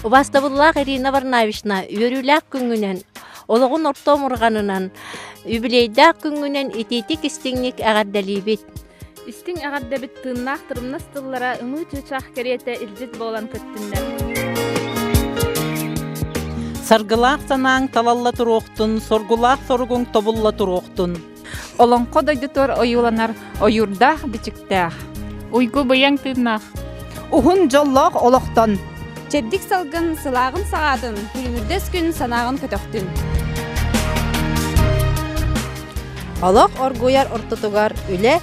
Убаастабыллаах Ирина Варнавична, үөрүүлээх күҥҥүнэн, олоҕун орто омурҕанынан, юбилейдаах күҥҥүнэн итиитик истиҥник эҕэрдэлиибит. Истиҥ эҕэрдэбит тыыннаах тырымнас тыллара ымыы чыычаах кэриэтэ илдьит буолан көттүннэр. Саргылаах санааҥ талалла туруохтун, соргулаах соругуҥ тобулла туруохтун. Олоҥхо дойдутугар ойууланар ойуурдаах бичиктээх. Уйгу быйаҥ тыыннаах. Уһун дьоллоох олохтон. Чэбдик салгын сылааҕын саҕаатын, күлүмүрдэс күн санааҕын көтөхтүн. Олох оргуйар ортотугар үлэ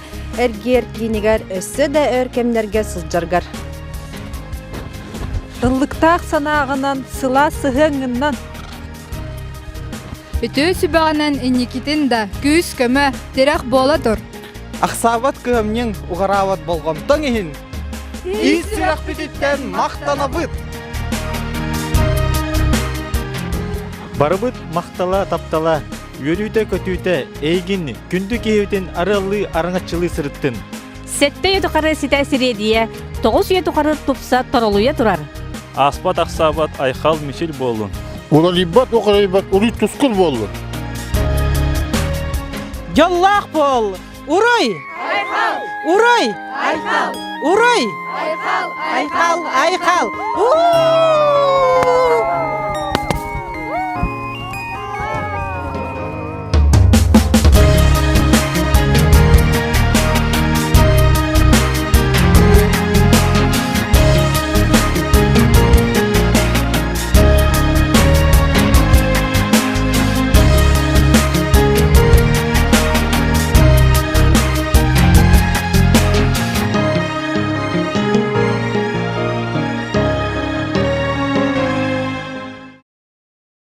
эргиэр киинигэр өссө да өр кэмнэргэ сылдьаргар. Ыллыктаах санааҕынан, сылаас сыһыаҥҥынан Үтүө сүбэҕинэн инникитин да күүс-көмө, тирэх буола тур. Ахсаабат кыһамньыҥ, уҕараабат болҕомтоҥ иһин ис сүрэхпититтэн махтанабыт! Барыбыт махтала, таптала, үөрүүтэ-көтүүтэ эйигин күндү киһибитин арыаллыы араҥаччылыы сырыттын. Сэттэ үйэ тухары ситэ сириэдийэ, 9 үйэ тухары тупса торолуйа турар. Ааспат ахсаабат айхал мичил буоллун. Уларыйбат уҕарыйбат уруй тускул буоллун. Дьоллоох буол! Уруй! Айхал! Уруй! Айхал! Уруй! Айхал! Айхал! Айхал! У-у-у!